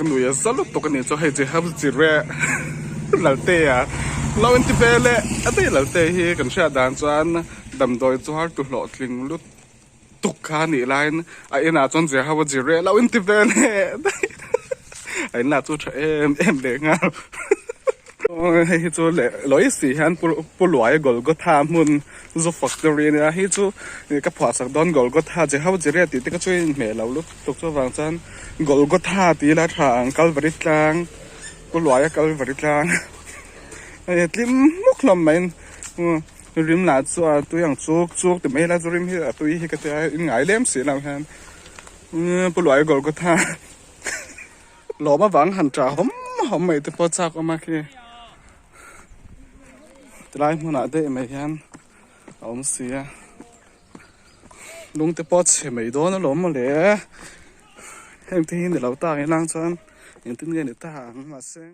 Ka nui a za lutuk a nih chu hei Jehab Jireh Laltea lo inti ve leh a daih Lalte hi kan hriat dan chuan damdawi chuar tu hlawhtling lutuk kha a nih laiin a inah chuan Jehab Jireh lo inti ve leh daih a inlah chu tha em em leh nghal hei hi chu leh lawi si hian Pu Luai Golgotha hmun zu factory a nia hei chu ka phuahsak dawn Golgotha Jehab Jireh tih te kha chu a inhmeh lo lutuk. Tuk chu avang chuan Golgotha tih ila tha ang Kalvari tlang Pu Luaia Kalvari tlang hei tlim hmuk hlawm mai rim lah chu a tui ang chuk chuk ti mai ila chu rim hi a tui hi ka tia in ngai lem si lo hian Pu Luaia Golgotha lawm avang han tah hawm hawm mai te pawh chak awm a khi tilai hmunah daih mai hian a awm si a. Lung te pawh a chhe mai dawn alawm mawle heng te hi ni lo tak ang inang chuan engtin nge ni ta ang mahse.